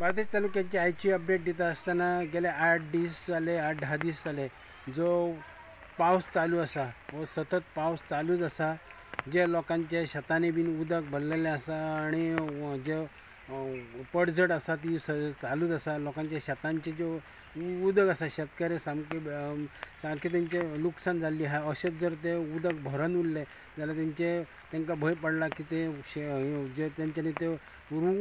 बार्देस तालुक्याची आयची अपडेट दिता आसतना गेले 8 दीस जाले, 8-10 दीस जाले जो पावस चालू आसा, हो सतत पावस चालूच आसा। जे लोकांचे शेतांनी बीन उदक भरलेलें आसा आनी जे पडझड आसा ती चालूच आसा। लोकांच्या शेतांचे ज्यो उदक आसा, शेतकरी सामके सारकें तेंचें लुकसाण जाल्ली आसा। अशेंच जर ते उदक भरून उरलें जाल्यार तेंचे तांकां भंय पडला की ते जे तेंच्यांनी ते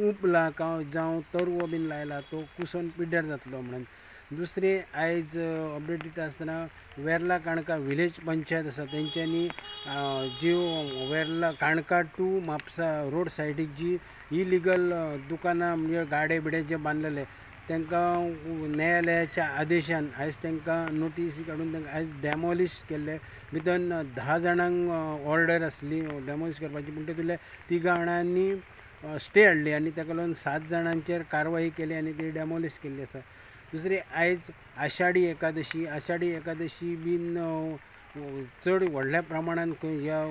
उपला काय जावं तरवो बीन लायला तो कुसोन पिड्ड्यार जातलो म्हणून। दुसरी आयज अपडेट दिता आसतना वेर्ला काणका विलेज पंचायत आसा तेंच्यांनी ज्यो वेर्ला काणका टू म्हापसा रोड सायडीक जी इलिगल दुकानां म्हणजे गाडे बिडे जे बांदलेले तांकां न्यायालयाच्या आदेशान आयज तांकां नोटीस काडून तांकां आयज डॅमोलिश केल्ले। भितर 10 जाणांक ऑर्डर आसली डॅमोलिश करपाची, पूण तितूंतल्या 3 जाणांनी स्टे हाडली आनी ताका लागून 7 जाणांचेर कारवाई केली आनी ती डॅमोलिश केल्ली आसा। दुसरी आयज आषाढी एकादशी, आषाढी एकादशी बीन चड व्हडल्या प्रमाणान ह्या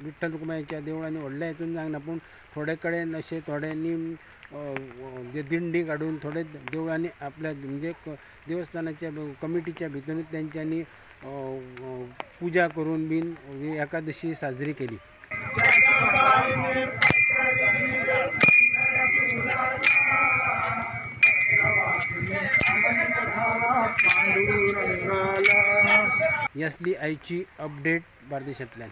विठ्ठल रुक्माईच्या देवळांनी व्हडल्या हितून जायना, पूण थोडे कडेन अशें थोड्यांनी जे दिंडी काडून थोडे देवळांनी आपल्या म्हणजे देवस्थानाच्या कमिटीच्या भितरूच तेंच्यांनी पुजा करून बीन एकादशी साजरी केली। ही आसली आयची अपडेट बार्देशांतल्यान।